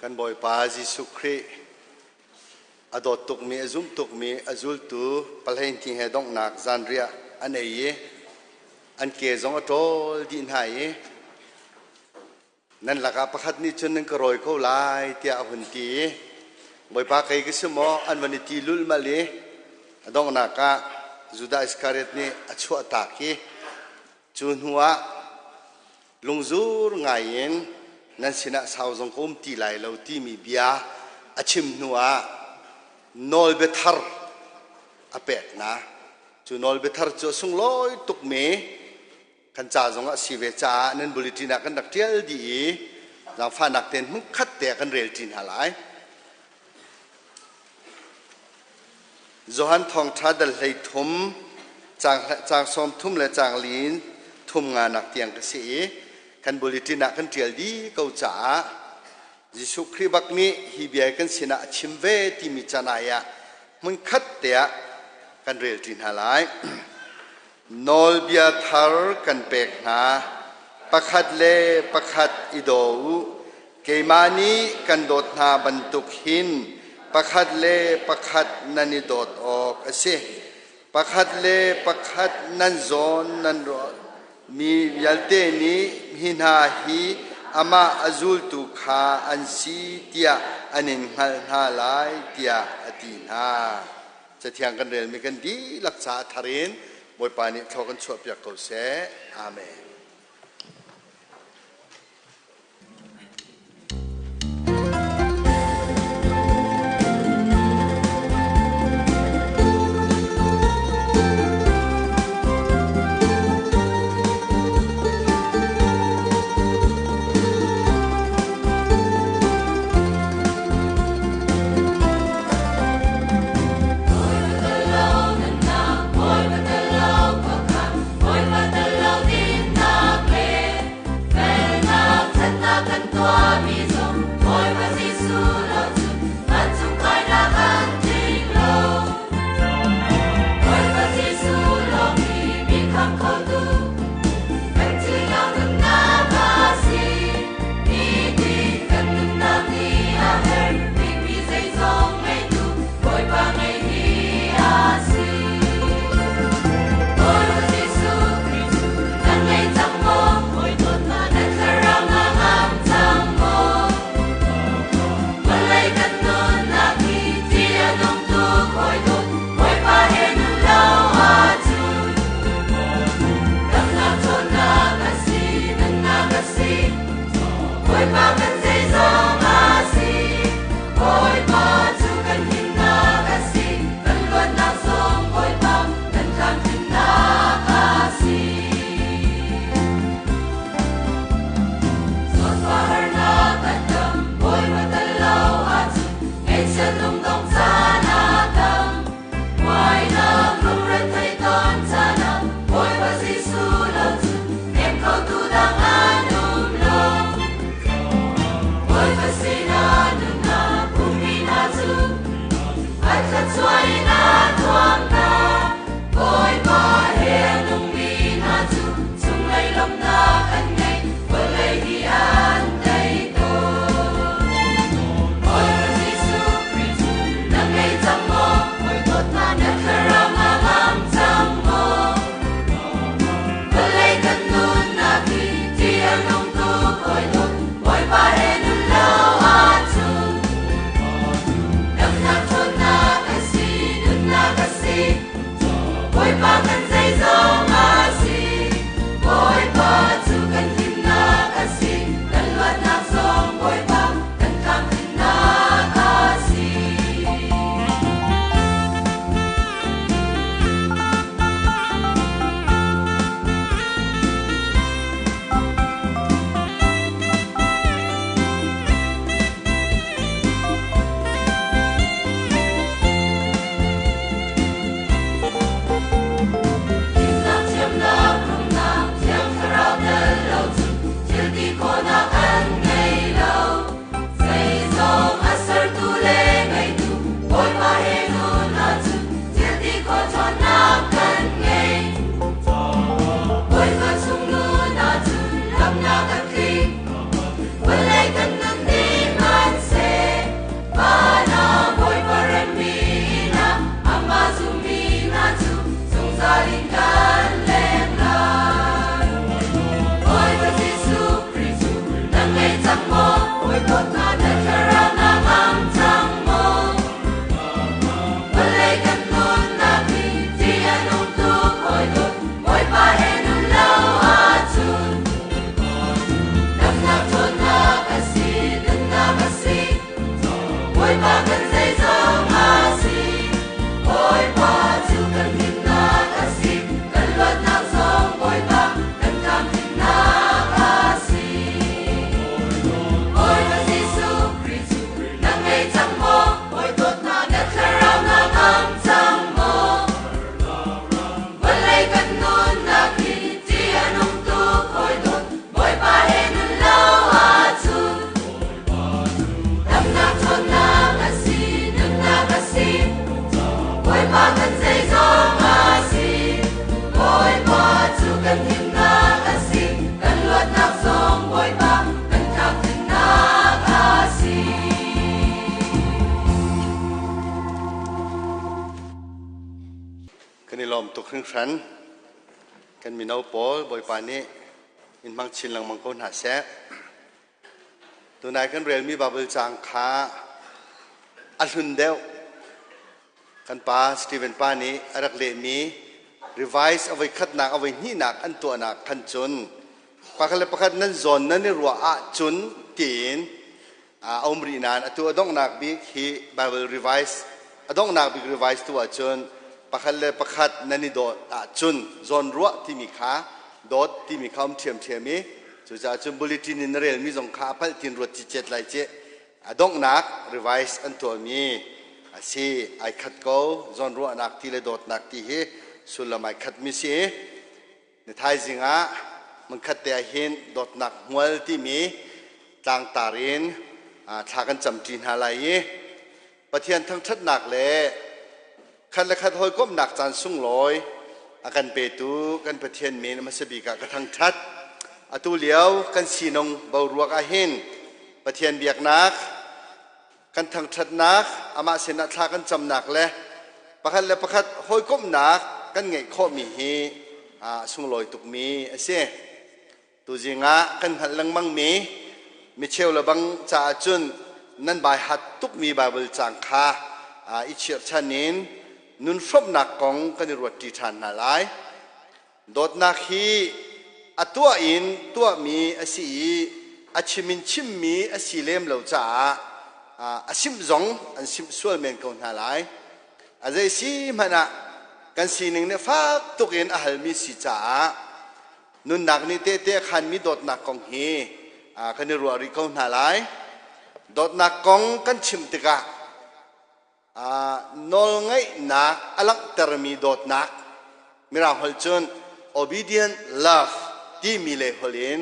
Kan Bawipa Jesuh Khrih a dawt tukmi, a zumh tukmi a zultu pahleihnih he donghnak zanriah an ei i an ke zong a ṭawl dih hna i nan lakah pakhat nih cun nan ka rawi ko lai tiah a hun ti i Bawipa kei ka si maw an van i ti lulhmalh i a donghnak ah Judah Iskariot nih a chuahtak i cu hnuah lungzur ngai in nan sinah sau zong ka um ti lai lo timi bia a chim hnuah nawlbia thar a pek hna. Cu nawlbia thar cu a sunglawi tukmi kan ca zong a si ve caah nan bulletin ah kan rak ṭial dih i zaangfahnak tein hmunkhat te ah kan rel ṭi hna lai. Johan Thawngṭha dal 13 caang 30 le caang li in thum nganak tiang ka si i kan bulletin ah kan ṭial dih ko caah Jesuh Khrih bak nih hi bia kan sinah a chim ve timi canai ah hmunkhat te ah kan rel ṭi hna lai. Nawlbia thar kan pek hna. Pakhat le pakhat i daw u. Keimah nih kan dawt hna bantuk hin pakhat le pakhat nan i dawt awk a si. Pakhat le pakhat nan zawn nan ruah mi vialte nih hi hna hi amah a zultu kha an si tiah an in hngalh hna lai tiah a ti hna. Cathiang kan relmi kan dihlak caah thar in Bawipa nih thlaw kan chuahpiak ko seh. Amen. hringhran. Kan mino pawl Bawipa nih in hmang chin lengmang ko hna seh. Tunai kan relmi Bible caang kha a hlun deuh. Kan pa Stephen pa nih a rak lehmi revise a voi khatnak a voi hnihnak an tuahnak khan cun pakhat le pakhat nan zawn nan i ruah ahcun tiin a um rih nain atu a donghnak bik hi Bible revise a donghnak bik revise tu ahcun pakhat le pakhat nan i dawt ahcun zawnruah timi kha dawt timi kha um ṭhiamṭhiam i cucaah cun bulletin in na relmi zong kha a palh tin ruat cicet lai ci. A donghnak revise an tuahmi a si. Ai khat ko. Zawnruahnak ti le dawtnak ti hi sullam ai khatmi si. Ni thaizing ah hmunkhat te ah hin dawtnak hmual timi tlangtar in thla kan camṭi hna lai i Pathian thangṭhatnak le khat le khat hawikomhnak caan sunglawi a kan petu kan Pathian min hmasa bik ah ka thangṭhat. Atu lio kan sinung boruak ah hin Pathian biaknak kan thangṭhatnak, amah sinah thla kan camnak le pakhat le pakhat hawikomhnak kan ngeih khawhmi hi a sunglawi tukmi a si. Tuzing ah kan hngalh lengmangmi micheu le bang caah cun nan bai hat tukmi Baibal caang kha i chirhchan in nun hrawmhnak kong kan i ruatṭi ṭhan hna lai. Dawtnak hi a tuah in tuahmi a si i a chim in chimmi a si lem lo caah a simh zong an simh sual men ko hna lai. A zei si hmanh ah kan sining nih fak tuk in a halmi si caah nunnak nih tehte a khanmi dawtnak kong hi kan i ruah rih ko hna lai. Dawtnak kong kan chim tikah Nawlngaihnak a langhtermi dawtnak, Mirang holh cun obedient love timi lei holh in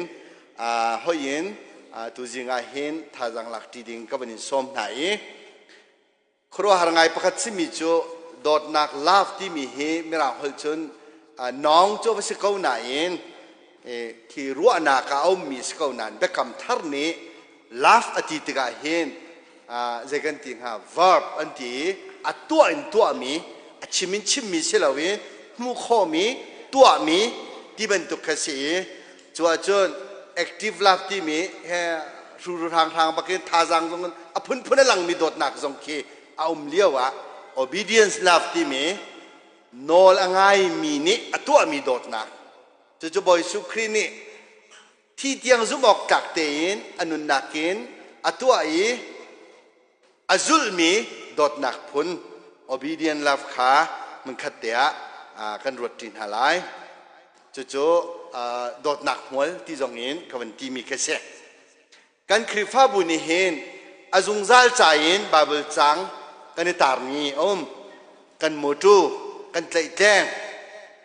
hoih in tuzing ah hin thazaang lak ṭi ding ka van in sawm hna i khuaruahhar ngai pakhat simi cu dawtnak love timi hi Mirang holh cun nawng cu va si ko nain khi ruahnak ah a ummi si ko nain biakam thar nih love a ti tikah hin zei kan ti hnga, verb an ti i a tuah in tuahmi, a chim in chimmi si loin hmuh khawhmi tuahmi ti bantuk kha si i cu ahcun active love timi he hruru hranghrang bakin thazaang zong a phunphun a langmi dawtnak zong khi a um lio ah obedience love timi nawl a ngaimi nih a tuahmi dawtnak, cucu Bawi Jesuh Khrih nih thi tiang zumh awk tlak tein a nunnak in a tuah i a zulhmi dawtnak phun obedient love kha hmunkhat te ah kan ruatṭi hna lai. Cucu dawtnak hmual ti zong in ka van timi khi a si. Kan Khrihfabu nih hin a zungzal ca in Baibal caang kan i tarmi a um. Kan mawṭu, kan tlaihtleng,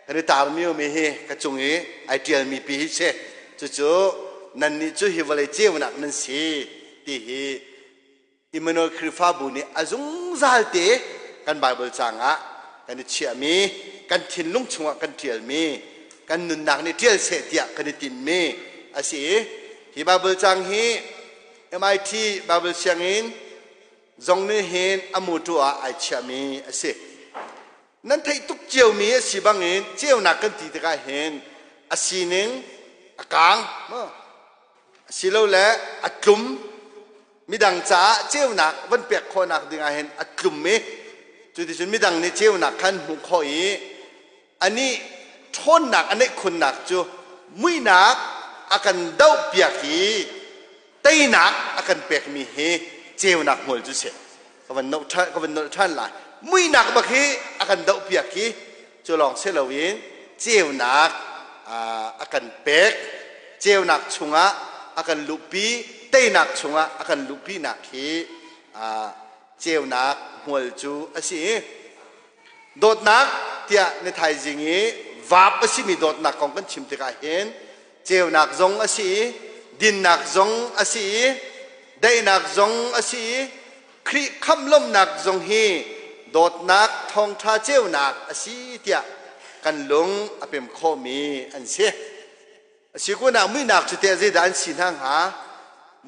kan i tarmi um hi ka cung i ai ṭialmi pi hi si. Cucu nannih cu hi vawlei ceunak nan si ti hi Immanuel Khrihfabu nih a zungzal te kan Baibal caang ah kan i chiahmi, kan thinlung chungah kan ṭialmi, kan nunnak nih ṭial seh tiah kan i tinhmi a si i hi Baibal caang hi MIT Baibal sianginn zong nih hin a mawṭaw ah ai chiahmi a si. Nan theih tuk ciomi a si bangin ceunak kan ti tikah hin a sining a kaang asilole a tlum, midang caah ceunak van pek khawhnak ding ah hin a tlum i cuticun midang nih ceunak khan hmuh khawh i anih ṭhawnnak a neih khunnak cu muihnak a kan dohpiak i teinak a kan pekmi hi ceunak hmual cu si. Ka van nolh ṭhan, ka van nolh ṭhan lai. Muihnak bak hi a kan dohpiak i cu lawng si loin ceunak a kan pek, ceunak chungah a kan luhpi, teinak chungah a kan luhpinak hi ceunak hmual cu a si. Dawtnak tiah ni thaizing i vaap a simi dawtnak kong kan chim tikah hin ceunak zong a si i dinnak zong a si i daihnak zong a si i Khrih khamh lawmhnak zong hi dawtnak thawngṭha ceunak a si tiah kan lung a pem khawhmi an si. A si kun ah muihnak cu teh zeidah an si hna hnga?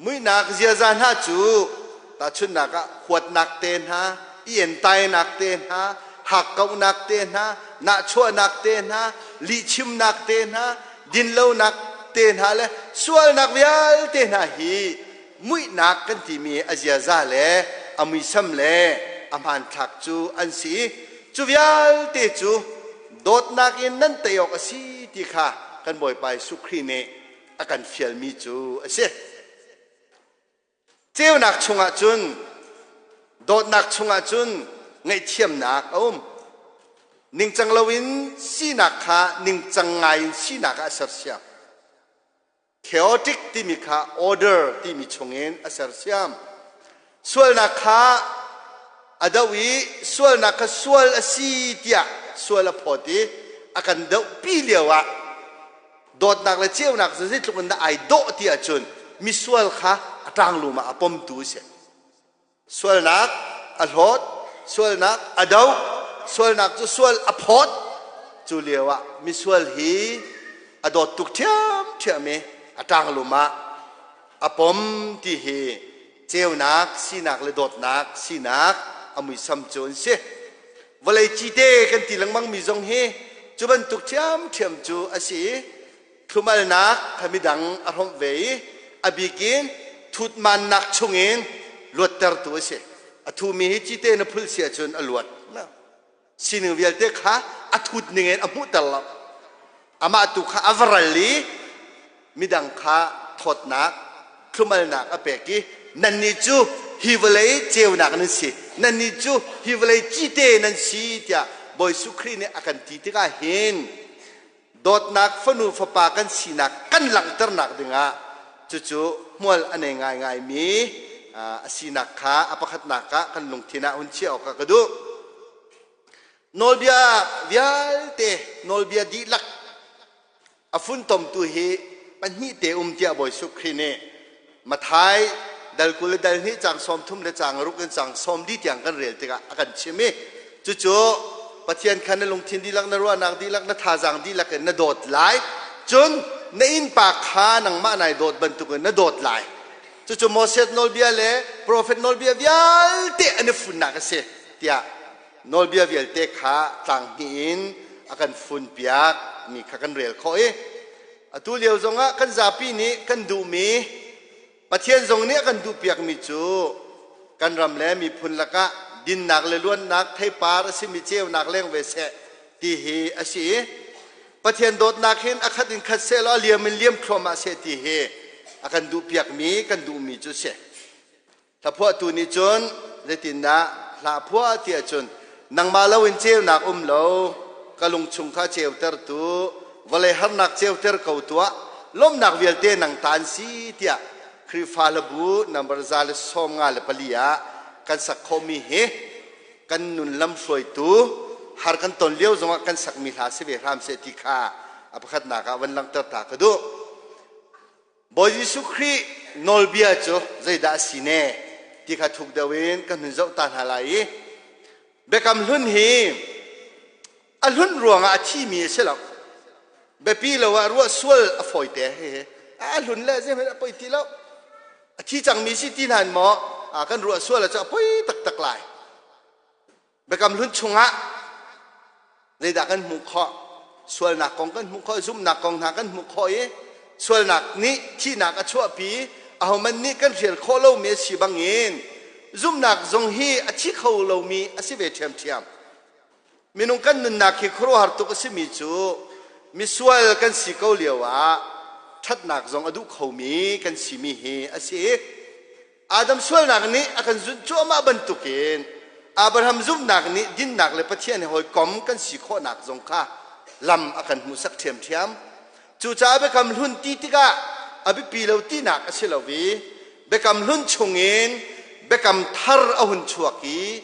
Muihnak ziaza hna cu tahchunhnak ah huatnak te hna, i entainak te hna, Hakkauhnak te hna, nahchuahnak te hna, lihchimnak te hna, dinlonak te hna le sualnak vialte hna hi muihnak kan timi a ziaza le a muisam le a hmanthlak cu an si. Cu vialte cu dawtnak in nan tei awk a si ti kha kan Bawipa Jesuh Khrih nih a kan fialmi cu a si. Ceunak chungah cun dawtnak chungah cun ngaihthiamnak a um. Ningcang loin sinak kha ningcang ngaiin sinak ah a sersiam. Chaotic timi kha order timi chungin a sersiam. Sualnak kha a doh i sualnak kha sual a si tiah sual a phawt i a kan dohpi lioah dawtnak le ceunak cu zeitluk in dah ai dawh ti ahcun misual kha a ṭanglum ah a pomtu a si. Sualnak a hlawt, sualnak a doh, sualnak cu sual a phawt. Cu lio ah misual hi a dawt tuk ṭhiamṭhiam i a ṭanglum ah a pom ti hi ceunak sinak le dawtnak sinak a muisam cu an si. Vawlei cite kan ti lengmang mi zong hi cu bantuk ṭhiamṭhiam cu a si i thlumalnak kha midang a hrawmh ve i a bikin thutmannak chungin luattertu a si. A thumi hi cite na phul si ahcun a luat. Sining vialte kha a thut ningin a hmuhter lo. Amah tu kha a va ral i midang kha thawtnak, thlumalnak a pek i nannih cu hi vawlei ceunak nan si, nannih cu hi vawlei cite nan si tiah Bawi Jesuh Khrih nih a kan ti tikah hin dawtnak fanu fapa kan sinak kan langhternak dingah cucu hmual a nei ngaingaimi a sinak kha a pakhatnak ah kan lungthin ah hun chiah awkah ka duh. Nawlbia vialte, nawlbia dihlak a funtomtu hi pahnih te um tiah Bawi Jesuh Khrih nih Matthai dal 20 le dal hnih caang 30 le caang ruk in caang 40 tiang kan rel tikah a kan chim i cucu Pathian kha na lungthin dihlak, na ruahnak dihlak, na thazaang dihlak in na dawt lai. Cun na innpa kha nangmah nai dawt bantukin na dawt lai. Cucu Moses nawlbia le profet nawlbia vialte an i funnak a si tiah nawlbia vialte kha tlang hnih in a kan funpiak mi kha kan rel khawh i atu lio zongah kan zapi nih kan duhmi Pathian zong nih a kan duhpiakmi cu kan ram le miphun lakah dinnak le luannak theipar a simi ceunak leng ve seh ti hi a si i Pathian dawtnak hin a khat in khat seh law a liam in liam thluahmah seh ti hi a kan duhpiakmi kan duhmi cu a si. Hlaphuahtu nih cun zeitindah hla phuah ti ahcun nangmah loin ceunak um lo, ka lungchung kha ceutertu, vawlei harnak ceuter ko tuah, lawmhnak vialte nang ta an si tiah Khrihfa hlabu number 154 ah kan sak khawhmi hi kan nun lamhruaitu har kan ton lio zongah kan sakmi hla si ve hram seh ti kha a pakhatnak ah van langhter ta ka duh. Bawi Jesuh Khrih nawlbia cu zeidah a si ne ti kha thuk deuh in kan hun zoh ta hna lai i Biakam Hlun hi a hlun ruangah a thimi a si lo. Biapi lo ah ruah sual a fawite hihi. A hlun le zeihmanh a poi ti lo. A thi cangmi si ti hna in maw kan ruah sual ah cu a poi taktak lai. Biakam Hlun chungah zeidah kan hmuh khawh? Sualnak kong kan hmuh khawh, zumhnak kong hna kan hmuh khawh i sualnak nih thihnak a chuahpi, ahohmanh nih kan hrial khawh lomi a si bangin zumhnak zong hi a thi kho lomi a si ve ṭhiamṭhiam. Minung kan nunnak hi khuaruahhar tuk a simi cu misual kan si ko lio ah ṭhatnak zong a duh khomi kan simi hi a si i Adam sualnak nih a kan zunh cuahmah bantukin Abraham zumhnak nih dinnak le Pathian he hawikom kan si khawhnak zong kha lam a kan hmuhsak ṭhiamṭhiam. Cucaah Biakam Hlun ti tikah a biapi lo tinak a si lo i Biakam Hlun chungin Biakam Thar a hun chuak i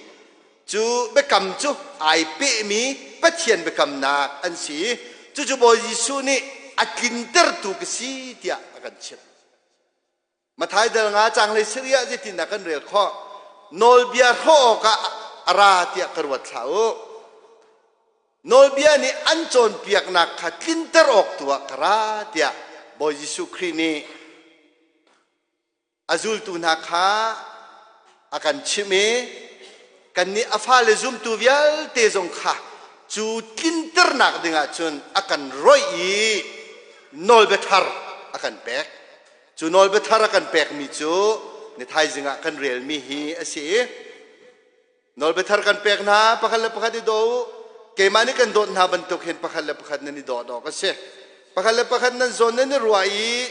cu biakam cu ai pehmi Pathian biakamnak an si i cucu Bawi Jesuh nih a tlintertu ka si tiah a kan chimh. Matthai dal nga caang hlei sarih ah zeitindah kan rel khawh? Nawlbia hrawh awkah a ra tiah ka ruat hlah u. Nawlbia nih an cawnpiaknak kha tlinter awk tu ah ka ra tiah Bawi Jesuh Khrih nih a zultu hna kha a kan chimh i. Kannih a fale zumtu vialte zong kha cu tlinternak dingah cun a kan roih i nawlbia thar a kan pek. Cu nawlbia thar a kan pekmi cu ni thaizing ah kan relmi hi a si i nawlbia thar kan pek hna, pakhat le pakhat i daw u. Keimah nih kan dawt hna bantuk hin pakhat le pakhat nan i dawt awk a si. Pakhat le pakhat nan zawn nan i ruah i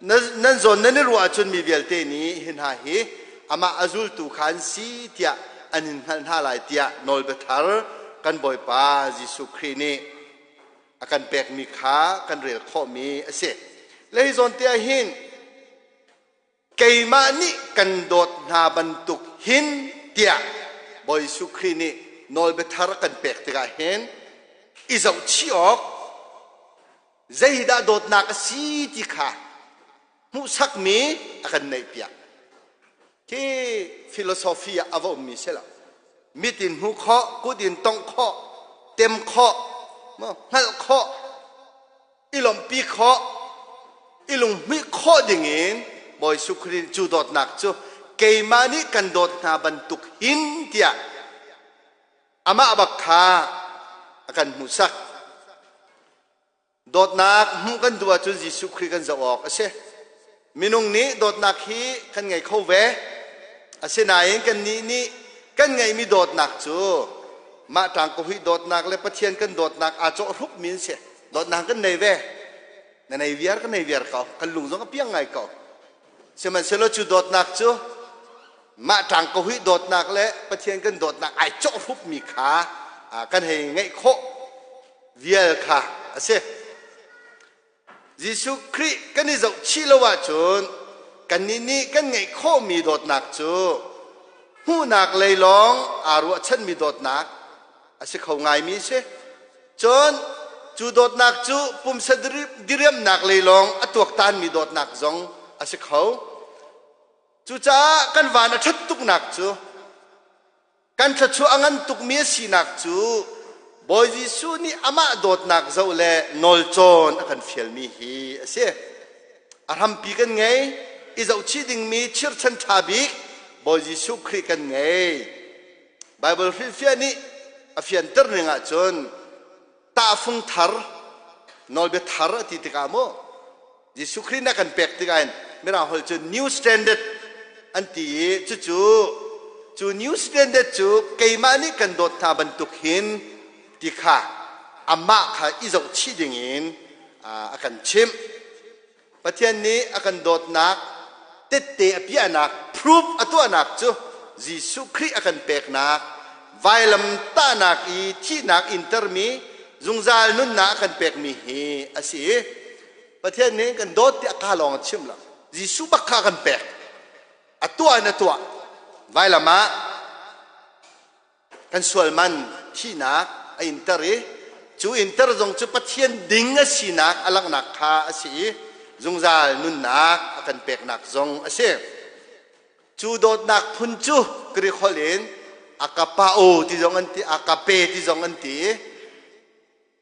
nan zawn nan i ruah ahcun mi vialte nih hi hna hi amah a zultu kha an si tiah an in hngalh hna lai tiah nawlbia thar kan Bawipa Jesuh Khrih nih a kan pekmi kha kan rel khawhmi a si. Le hi zawn te ah hin keimah nih kan dawt hna bantuk hin tiah Bawi Jesuh Khrih nih nawlbia thar a kan pek tikah hin i zohchih awk zeidah dawtnak a si ti kha hmuhsakmi a kan neihpiak. Khi philosophy ah a va ummi si lo. Mit in hmuh khawh, kut in tongh khawh, tem khawh, hngalh khawh, i lawmhpi khawh, i lunghmuih khawh dingin Bawi Jesuh Khrih cu dawtnak cu keimah nih kan dawt hna bantuk hin tiah amah bak kha a kan hmuhsak. Dawtnak hmuh kan duh ahcun Jesuh Khrih kan zoh awk a si. Minung nih dawtnak hi kan ngei kho ve. Asinain kannih nih kan ngeihmi dawtnak cu mah ṭangkahui dawtnak le Pathian kan dawtnak aa cawhhrupmi an si. Dawtnak kan nei ve. Na nei viar ka nei viar ko. Kan lung zong a piang ngai ko. Sihmanhsehlaw cu dawtnak cu mah ṭangkahui dawtnak le Pathian kan dawtnak ai cawhhrupmi kha kan hei ngeih khawh vial kha a si. Jesuh Khrih kan i zohchih lo ahcun kannih nih kan ngeih khawhmi dawtnak cu hmuhnak lei lawng aa ruahchanmi dawtnak a si kho ngaimi a si. Cun cu dawtnak cu pumsa diriamnak lei lawng a tuaktanmi dawtnak zong a si kho. Cucaah kan van a ṭhat tuknak cu Kan thluachuah a ngan tukmi a sinak cu Bawi Jesuh nih amah dawtnak zoh le nawlcawn a kan fialmi hi a si. A hrampi kan ngei, i zohchih dingmi chirchan ṭha bik Bawi Jesuh Khrih kan ngei. Baibal hrilhfiah nih a fianter ning ahcun tahfung thar, nawlbia thar a ti tikah maw Jesuh Khrih nih a kan pek tikah hin Mirang holh cu new standard an ti i cucu cu new standard cu keimah nih kan dawt hna bantuk hin ti kha amah kha i zohchih dingin a kan chimh. Pathian nih a kan dawtnak tette a piahnak proof a tuahnak cu Jesuh Khrih a kan peknak vailam tahnak i thihnak intermi zungzal nunnak a kan pekmi hi a si i Pathian nih kan dawt tiah ka lawng a chim lo. Jesuh bak kha kan pek. A tuah in a tuah. Vailam ah kan sual man thihnak a inter i cu inter zong cu Pathian ding a sinak a langhnak kha a si i zungzal nunnak a kan peknak zong a si. Cu dawtnak phun cu Greek holh in akapao ti zong an ti, akape ti zong an ti.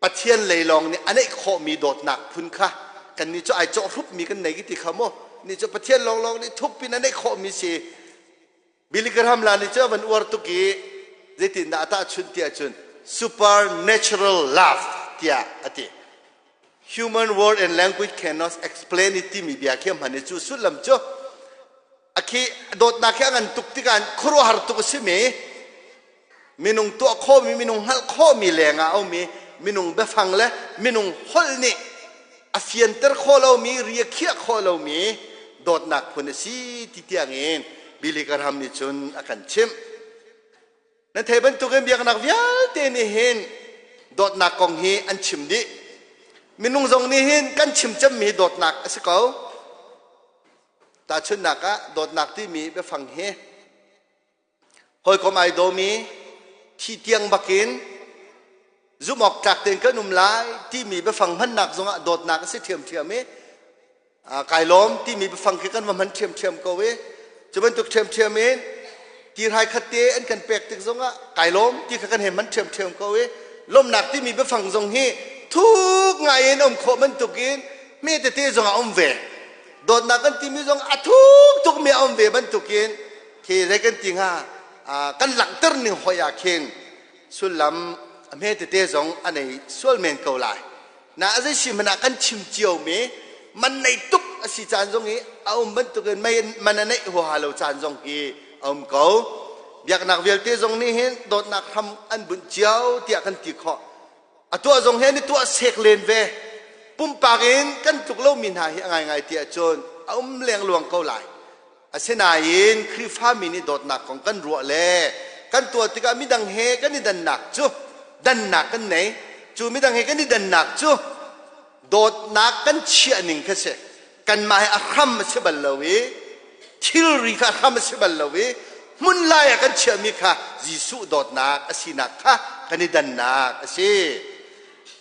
Pathian lei lawng nih a neih khawhmi dawtnak phun kha kannih cu ai cawhhrupmi kan nei ti kha mu ni cu Pathian lawnglawng nih thukpin a neih khawhmi si. Billy Graham la nih cu a van uar tuk i zeitindah a tahchunh tiah cun supernatural love tiah a ti. Human word and language cannot explain it timi bia khi a hman i cu sullam cu a khi dawtnak khi a ngan tuk tikah khuaruahhar tuk a simi minung tuah khawhmi minung hngalh khawhmi lengah a ummi minung biafang le minung holh nih a fianter khawh lomi ri a khiah khawh lomi dawtnak phun a si ti tiangin Billy Graham nih cun a kan chimh. Nan thei bantukin biaknak vialte nih hin dawtnak kong hi an chim dih. Minung zong nih hin kan chim cemmi dawtnak a si ko. Tahchunhnak ah dawtnak timi biafang hi hawikom ai dawmi thi tiang bakin zumh awk tlak tein kan um lai timi biafang hmannak zongah dawtnak a si ṭhiamṭhiam i kai lawm timi biafang khi kan va hman ṭhiamṭhiam ko i cu bantuk ṭhiamṭhiam in tirhai khat te an kan pek tik zongah kai lawm ti kha kan hei hman ṭhiamṭhiam ko i lawmnak timi biafang zong hi thuk ngai in um khawh bantukin hme tete zongah um ve. Dawtnak kan timi zong a thuk tukmi a um ve bantukin khi zei kan ti hnga? kan langhter ning hoi ah khin sullam a hme tete zong a nei sual men ko lai. Na a zei si hmanh ah kan chim cio mi man nei tuk a si caan zong hi a um bantukin man a neih huaha lo caan zong hi a um ko. Biaknak vialte zong nih hin dawtnak hram an bunh cio tiah kan ti khawh. A tuah zong hi an i tuah sek len ve. Pumpak in kan tluk lomi hna hi a ngaingai ti ahcun a um lengluang ko lai. Asinain Khrihfami nih dawtnak kong kan ruah le kan tuah tikah midang he kan i dannak cu dannak kan nei. Cu midang he kan i dannak cu dawtnak kan chiah ning kha si. Kanmah hi a hram a si bal lo i thilri kha a hram a si bal lo i hmun lai ah kan chiahmi kha Jesuh dawtnak a sinak kha kan i dannak a si.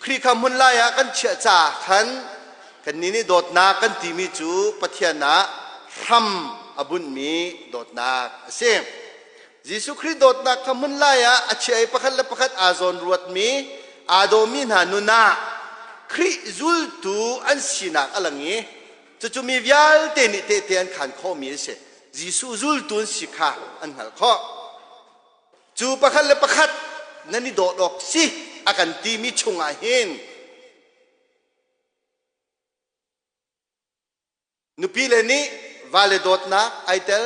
Khrih kha hmun lai ah kan chiah caah khan kannih nih dawtnak kan timi cu Pathian ah hram a bunhmi dawtnak a si. Jesuh Khrih dawtnak kha hmun lai ah a chia i pakhat le pakhat aa zawn ruatmi, aa dawmi hna nun ah Khrih zultu an sinak a lang i cucu mi vialte nih tehte an khaan khawhmi a si. Jesuh zultu an si kha an hngalh khawh. Cu pakhat le pakhat nan i dawt awk si a kan timi chungah hin Nupi le nih vale dawtnak ai tel.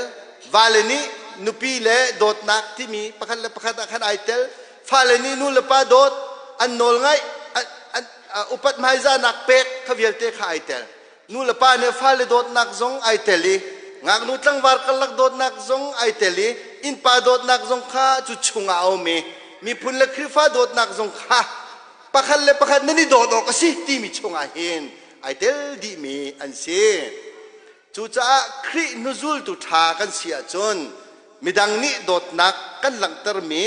Vale nih nupi le dawtnak timi pakhat le pakhat ah khan ai tel. Fale nih nu le pa dawt, an nawl ngaih, upat hmaizahnak pek kha vialte kha ai tel. Nu le pa nih fale dawtnak zong ai tel i ngaknu tlangval karlak dawtnak zong ai tel i innpa dawtnak zong kha cu chungah a um i miphun le Khrihfa dawtnak zong kha pakhat le pakhat nan i dawt awk a si timi chungah hin ai tel dihmi an si. Cucaah Khrih hnuzultu ṭha kan si ahcun midang nih dawtnak kan langhtermi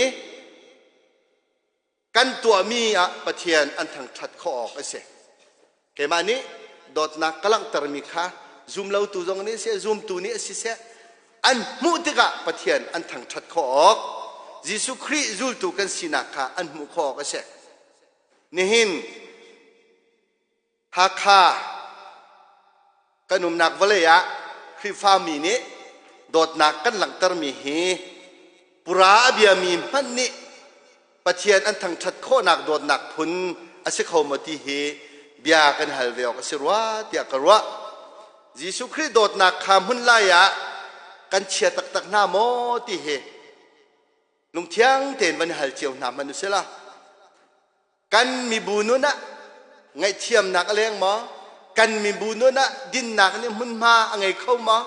kan tuahmi ah Pathian an thangṭhat khawh awk a si. Keimah nih dawtnak ka langhtermi kha zumlotu zong nih seh, zumtu nih a siseh, an hmuh tikah Pathian an thangṭhat khawh awk, Jesuh Khrih zultu kan sinak kha an hmuh khawh awk a si. Nihin Hakha kan umnak vawlei ah Khrihfami nih dawtnak kan langhtermi hi pura a biami hmanh nih Pathian an thangṭhat khawhnak dawtnak phun a si kho maw ti hi bia kan hal ve awk a si rua tiah ka ruah. Jesuh Khrih dawtnak kha hmun lai ah kan chia taktak hna maw ti hi lungthiang tein van hal cio hna hmanh u sila. Kan mibu nun ah ngaihthiamnak a leng maw? Kan mibu nun ah dinnak nih hmunhma a ngei kho maw?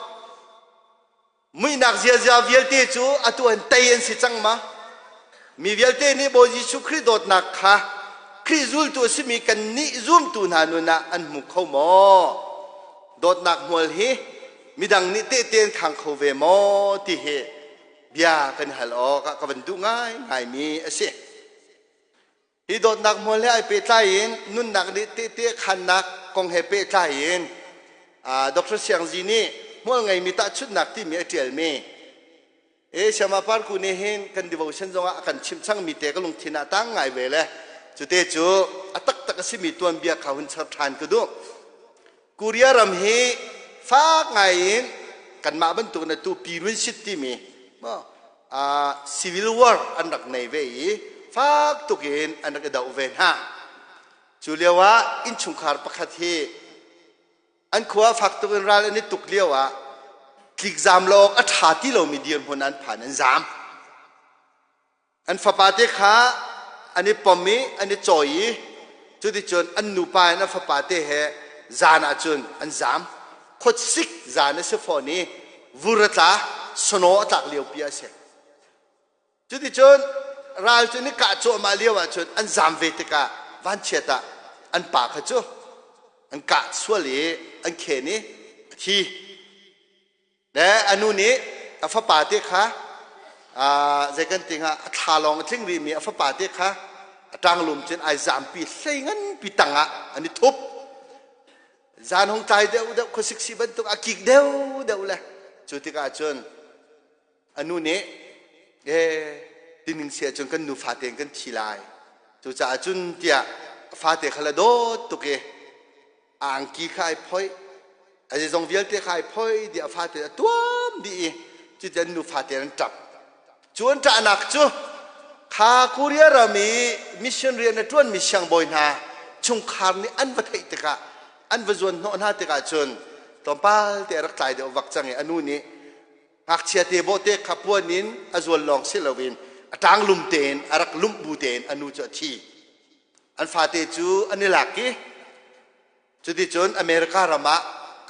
Muihnak ziazia vialte cu atu an tei an si cang ma? Mi vialte nih Bawi Jesuh Khrih dawtnak kha Khrih zultu a simi kannih zumtu hna nun ah an hmu kho maw? Dawtnak hmual hi midang nih tehte an khang kho ve maw ti hi bia kan hal awk ah ka van duh ngaingaimi a si. Hi dawtnak hmual he ai pehtlai in nunnak nih tehte khannak kong he pehtlai in Dr. Siang Zi nih hmual ngeimi tahchunhnak timi a ṭialmi e Siama Parku nih hin kan devotion zongah a kan chimh changmi te ka lungthin ah tang ngai ve le cute cu a taktak a simi tuanbia kha hun char ṭhan ka duh. Korea ram hi fak ngai in kanmah bantuk na tu Pirun sit timi civil war an rak nei ve i fak tuk in an rak i doh ve hna. Cu lio ah innchungkhar pakhat hi an khua fak tuk in ral an i tuk lio ah tlikzam lo awk a ṭha ti lomi dirhmun an phan an zaam. An fapate kha an i pom i an i cawi i cuticun an nupa in an fapate he zan ah cun an zaam. Khuasik zan a si fawn i vur a tla, snow a tlak liopi a si. Cuticun ral cu ni kah cuahmah lio ah cun an zaam ve tikah vanchiat ah an pa kha cu an kah sual i an khen i a thi. Le a nu nih a fapa te kha zei kan ti hnga a thla lawng a tling rihmi a fapa te kha a ṭanglum cun ai zampi hlei nganpi tangah an i thup. Zan hung tlai deuh deuh khuasik si bantuk a kik deuh deuh le cu tikah cun a nu nih e tining si ahcun kan nu fate in kan thi lai cucaah cun tiah a fate kha la dawt tuk i a angki kha ai phoih a zeizong vialte kha ai phoih dih a fate a tuam dih i cuti an nu fate an ṭap. Cu an ṭahnak cu kha Korea ram i mission rian a ṭuanmi siangbawi hna chungkhar nih an va theih tikah an va zuan hnawh hna tikah cun tlawmpal te a rak tlai deuh vak cang i a nu nih ngakchia te bawhte kha puan in a zual lawng si loin a ṭang lum tein a rak lumh bu tein a nu cu a thi. An fate cu an i lak i Cuticun America ram ah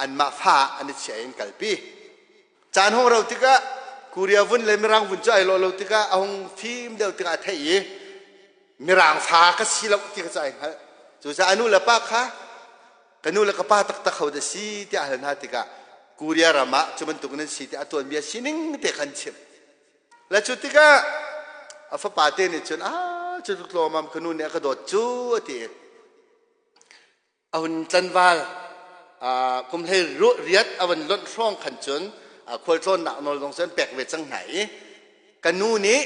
anmah fa an i chiah in kalpi. Caan hung ro tikah Korea vun le Mirang vun cu ai lawh lo tikah a hung fim deuh tikah a theih i Mirang fa ka si lo ti kha cu ai hngalh. Cucaah a nu le pa kha ka nu le ka pa taktak ho dah si tiah a hal hna tikah Korea ram ah cu bantuk nan si tiah a tuanbia sining te khan chimh. Le cu tikah a fapa te nih cun ah cu tluk tlawmam ka nu nih a ka dawt cu a ti. A hun tlanval kum hlei riat a van lonh hrawng khan cun khualtlawnnak nawl zong cu an pek ve cang hna i ka nu nih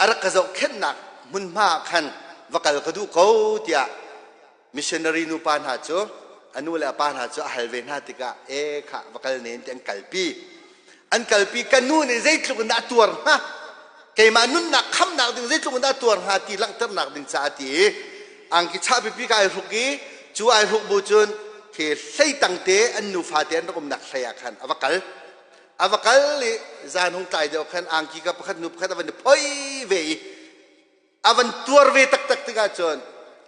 a rak ka zohkhenhnak hmunhma ah khan va kal ka duh ko tiah missionary nupa hna cu a nu le a pa hna cu a hal ve hna tikah e khah va kal nen ti an kalpi. An kalpi. Ka nu nih zeitluk in dah a tuar hnga, keimah nunnak khamnak ding zeitluk in dah a tuar hnga ti langhternak ding caah ti i angki chah pipi ka ai hruk i cu ai hruk bu cun khi hlei tang te an nufa te an rak umnak hlei ah khan a va kal. A va kal i zan hung tlai deuh khan angki ka pakhat nu pakhat a van i phoi ve i a van tuar ve taktak tikah cun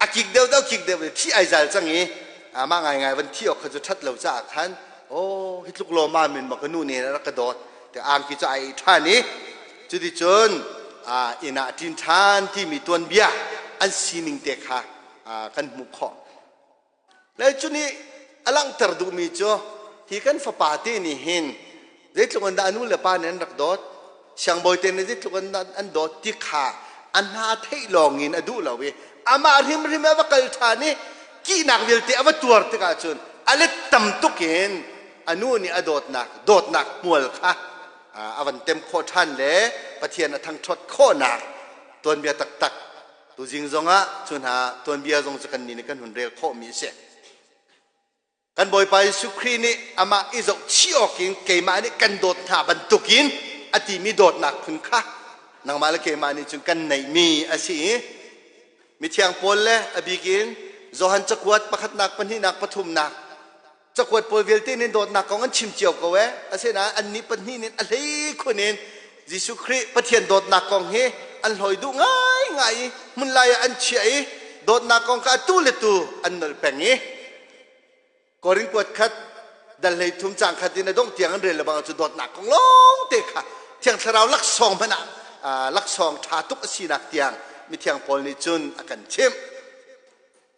a kik deuh deuh kik deuh thi ai zal cang i amah ngaingai van thi awk kha cu ṭhat lo caah khan oh hi tluk lawma min ma ka nu nih a rak ka dawt te angki cu ai ṭhan i cuticun inn ah ṭin ṭhan timi tuanbia an sining te kha kan hmuh khawh. Le cu nih a langhter duhmi cu hi kan fapa te nih hin zeitluk in dah a nu le pa nih an rak dawt, siangbawi te nih zeitluk in dah an dawt ti kha a hna theih lawng in a duh lo i amah hrimhrim a va kal ṭhan i kihnak vialte a va tuar tikah cun a let tam tuk in a nu nih a dawtnak dawtnak hmual kha a van tem khawh ṭhan le Pathian a thangṭhawt khawhnak tuanbia taktak tuzing zongah cu hna tuanbia zong cu kannih nih kan hun rel khawhmi a si. Kan Bawipa Jesuh Khrih nih amah i zohchih awkin keimah nih kan dawt hna bantukin a timi dawtnak phun kha nangmah le keimah nih cun kan neihmi a si i mithiang Paul le a bikin Johan cakuat pakhatnak pahnihnak pathumnak cakuat pawl vialte nih dawtnak kong an chim cio ko ee. Asinain annih pahnih nih a hlei khun in Jesuh Khrih Pathian dawtnak kong hi an hlawi duh ngaingai i hmunlai ah an chiah i dawtnak kong kha atu le tu an nolh peng i Korin kuat khat dal hlei thum cang khat in a dongh tiang an rel le bang cu dawtnak kong lawng te kha Thiang Thlarau laksawng hmanh ah laksawng ṭha tuk a sinak tiang mithiang Paul nih cun a kan chimh.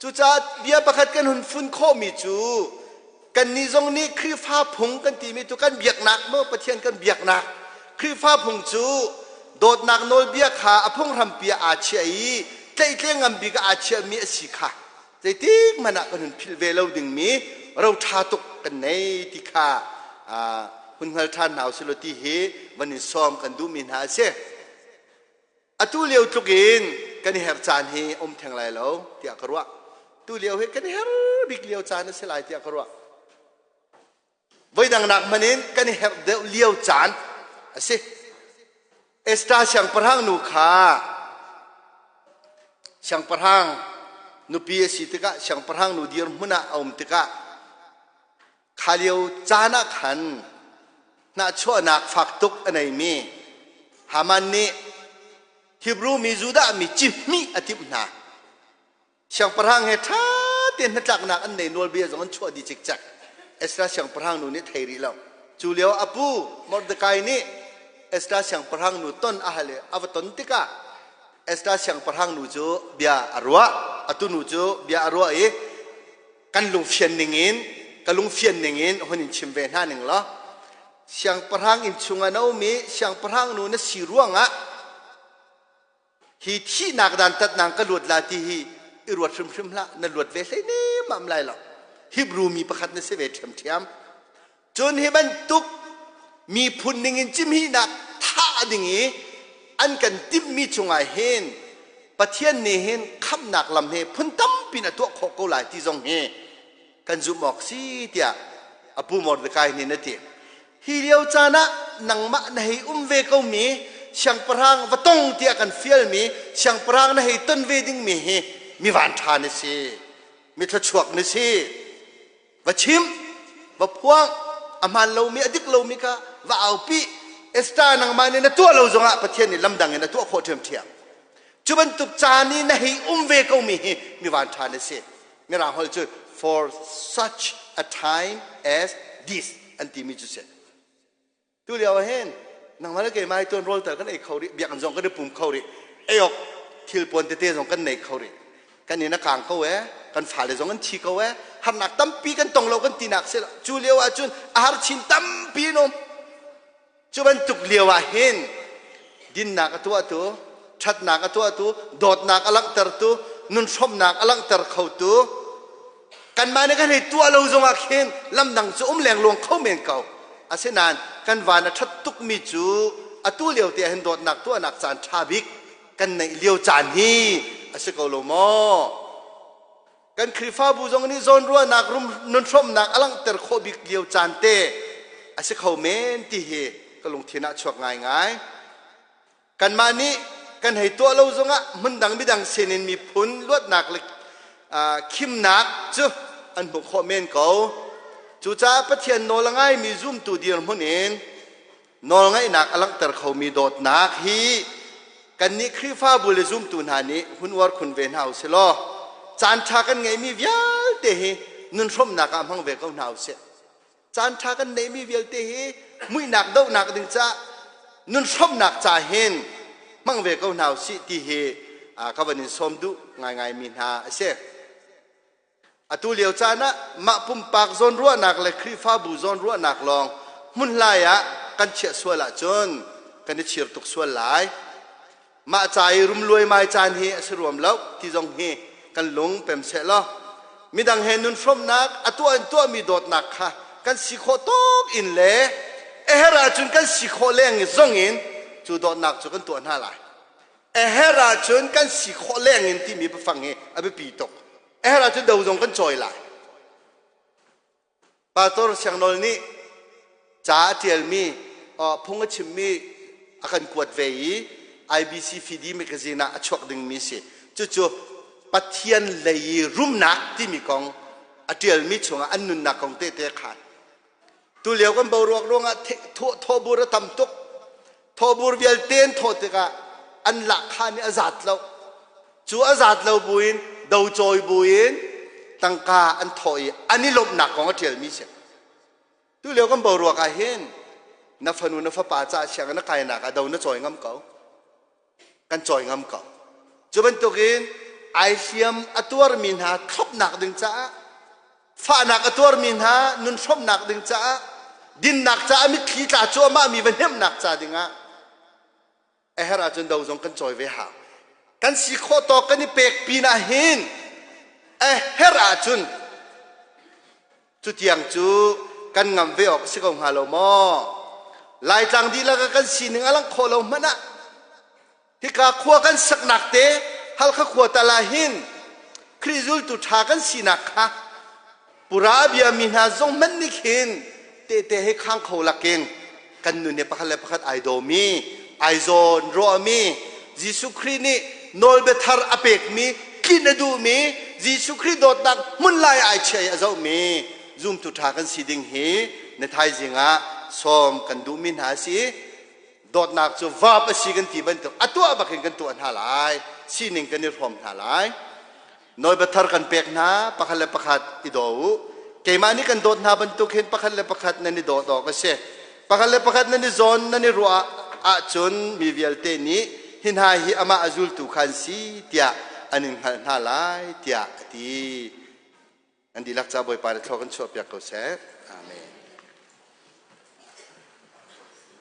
Cucaah bia pakhat kan hun fun khawhmi cu kannih zong nih Khrihfa phung kan timi cu kan biaknak maw Pathian kan biaknak Khrihfa phung cu dawtnak nawlbia kha a phunghrampi ah aa chiah i tlaihtleng ngan bik ah aa chiahmi a si kha zeitik hmanh ah kan hun philh ve lo dingmi ro ṭha tuk kan nei ti kha hun hngal ṭhan hna usih law ti hi van in sawm kan duhmi hna a si. Atu lio tluk in kan i her caan hi um theng lai lo tiah ka ruah. Tu lio hi kan i her bik lio caan a si lai tiah ka ruah. Voidang nak hmanh in kan i herh deuh lio caan a si. Esther siangpahrang nu kha siangpahrang nupi a si tikah siangpahrang nu dirhmun ah a um tikah Kha lio caan ah khan hnahchuahnak fak tuk a neimi Haman nih Hebrew mi Judah mi cihmih a timh hna. Siangpahrang he ṭha tein hnatlaknak an nei, nawlbia zong an chuah dih cikcek. Ezra siangpahrang nu nih thei rih lo. Cu lio a pu Mordecai nih Ezra siangpahrang nu ton a hal i a va ton tikah Ezra siangpahrang nu cu bia a ruah. A tunu cu bia a ruah i kan lungfian ningin ka lungfian ningin hun in chim ve hna ning law siangpahrang inn chungah na um i siangpahrang nu na si ruangah hi thihnak dantatnak ka luat la ti hi i ruat hrimhrim hlah. Na luat ve hlei nemam lai lo. Hebrew mi pakhat na si ve ṭhiamṭhiam. Cun hi bantuk miphun ningin cimhihnak thah ding i an kan timhmi chungah hin Pathian nih hin khamhnak lam hi phun tampi in a tuah khawh ko lai ti zong hi kan zumh awk si tiah a pu Mordecai nih a ti. Hi lio caan ah nangmah na hei um ve komi siangpahrang va tong tiah kan fialmi siangpahrang na hei ton ve dingmi hi mi vanṭha na si, mi thluachuak na si. Va chim, va phuang, a hmaan lomi, a dik lomi kha va aupi. Esther nangmah nih na tuah lo zongah Pathian nih lamdang in a tuah khawh ṭhiamṭhiam. Cu bantuk caan i na hei um ve komi hi mi vanṭha na si. Mirang holh cu for such a time as this an timi cu si. Tu lio ah hin nangmah le keimah hi tuan rawl tal kan ei kho rih, biakinn zong kan i pum kho rih, ei awk thil puan tete zong kan nei kho rih. Kan inn a kang ko ee, kan fale zong an thi ko ee, harnak tampi kan tong lo kan tinak si lo. Cu lio ah cun a har chin tampi in um. Cu bantuk lio ah hin dinnak a tuahtu, ṭhatnak a tuahtu, dawtnak a langhtertu, nun hrawmnak a langhter khotu, kanmah nih kan hei tuah lo zongah khin lamdang cu um lengluang kho men ko. Asinain kan van a ṭhat tukmi cu atu lio te ah hin dawtnak tuahnak caan ṭha bik kan neih lio caan hi a si ko lo maw? Kan Khrihfabu zong nih zawnruahnak nun hrawmnak a langhter khawh bik lio caan te a si kho men ti hi ka lungthin ah chuak ngaingai. Kanmah nih kan hei tuah lo zongah hmundang midang sinin miphun luatnak le khimnak cu an hmuh khawh men ko. Cucaah Pathian nawl a ngaimi zumtu dirhmun in nawlngaihnak a langhter khomi dawtnak hi kannih Khrihfabu le zumtu hna nih hun uar khun ve hna usih law caan ṭha kan ngeihmi vialte hi nun hrawmnak ah hmang ve ko hna usih. Caan ṭha kan neihmi vialte hi muihnak dohnak ding caah nun hrawmnak ca hin hmang ve ko hna usih ti hi ka van in sawm duh ngaingaimi hna a si. Atu lio caan ah mah pumpak zawnruahnak le Khrihfabu zawnruahnak lawng hmunhlai ah kan chiah sual ahcun kan i chir tuk sual lai. Mah ca i rum luaimai caan hi a si ruam lo ti zong hi kan lung pem seh law midang he nun hrawmnak a tuah in tuahmi dawtnak kha kan si khawh tawk in le a herh ahcun kan si khawh leng zong in cu dawtnak cu kan tuah hna lai. A herh ahcun kan si khawh leng in timi biafang hi a biapi tuk. A herh ahcun do zong kan cawi lai. Pastor Siangnawl nih ca a ṭialmi phung a chimmi a kan kuat ve i IBC Fidi magazine ah a chuak dingmi si. Cucu Pathian lei i rumnak timi kong a ṭialmi chungah an nunnak kong tehte a khaan. Tulio kan boruak ruangah thawhbur a tam tuk. Thawhbur vialte an thawh tikah an lahkhah nih a zat lo. Cu a zat lo buin docawi buin tangka an thawh i an i lawmhnak kong a ṭialmi si. Tulio kan boruak ah hin na fanu na fapa ca sianginn na kainak ah do na cawi ngam ko. Kan cawi ngam ko. Cu bantukin ai hliam a tuarmi hna thlopnak ding caah fahnak a tuarmi hna nun hrawmnak ding caah dinnak caah mitthli tla cuahmah mi va hnemhnak ca dingah a herh ahcun do zong kan cawi ve hau. Kan si khawh tawk kan i pek pinah hin a herh ahcun Cutiang cu kan ngam ve awk a si ko hnga lo maw? Laitlang dihlak ah kan sining a langh khawh lo hmanh ah hika khua kan saknak te Halkha khua tal ah hin Khrih zultu ṭha kan sinak kha pura bia mi hna zong hmanh nih khin tehte he khang kho lakin kan nun he pakhat le pakhat ai dawmi ai zawn ruahmi Jesuh Khrih nih nawlbia thar a pekmi tlinh a duhmi Jesuh Khrih dawtnak hmunlai ai chia i a zohmi zumtu ṭha kan si ding hi na thaizing ah sawm kan duhmi hna a si. Dawtnak cu vap a si kan ti bantuk a tuah bakin kan tuah hna lai, sining kan i hrawm hna lai. Nawlbia thar kan pek hna, pakhat le pakhat i daw u. Keimah nih kan dawt hna bantuk hin pakhat le pakhat nan i dawt awk a si. Pakhat le pakhat nan i zawn nan i ruah ahcun mi vialte nih hi hna hi amah a zultu kha an si tiah an in hngalh hna lai tiah a ti. An dihlak ca Bawipa nih thlua kan chuahpiak ko seh.